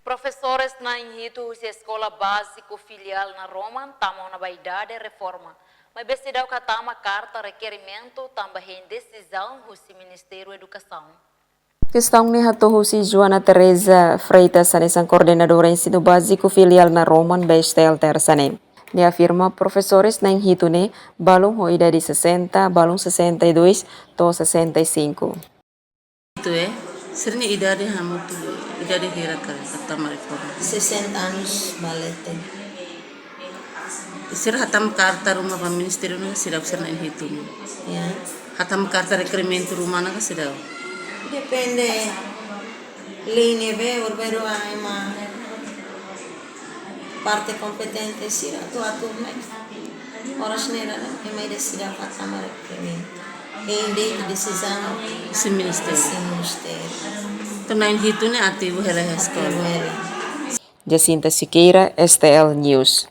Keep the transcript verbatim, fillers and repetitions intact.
Profesores na'in hitu husi Eskola Báziku Filiál Naroman tama ona ba idade reforma, maibé seidauk hatama karta rekerimentu tanba hein desizaun husi Ministériu Edukasaun. Kestaun ne'e hato'o husi Joana Teresa Freitas, hanesan koordenadora Ensinu Báziku Filiál Naroman ba STL Tersa ne'e. Nia afirma profesores na'in hitu ne'e balun ho idade sesenta, balun sesenta e dois to'o sesenta e cinco. Itu eh, sira-nia idade hamutuk, idade hira karik hatama reforma? Sessenta anos ba leten. Sira hatama karta ruma ba ministériu ne'e, sira, sira na'in hitu ne'e. Ya. Hatama karta rekerimentu ruma ne'e ka seidauk? Depende lei ne'ebé, orbero ema parte kompetente sira atu atu mai. Oras ne'e ema ida sira hatama rekerimentu. Hein de'it desizaun husi ministériu. Husi ministériu. Entaun na'in hitu ne'e ativu hela iha eskola. Ativu hela. Jacinta Siqueira, STL News.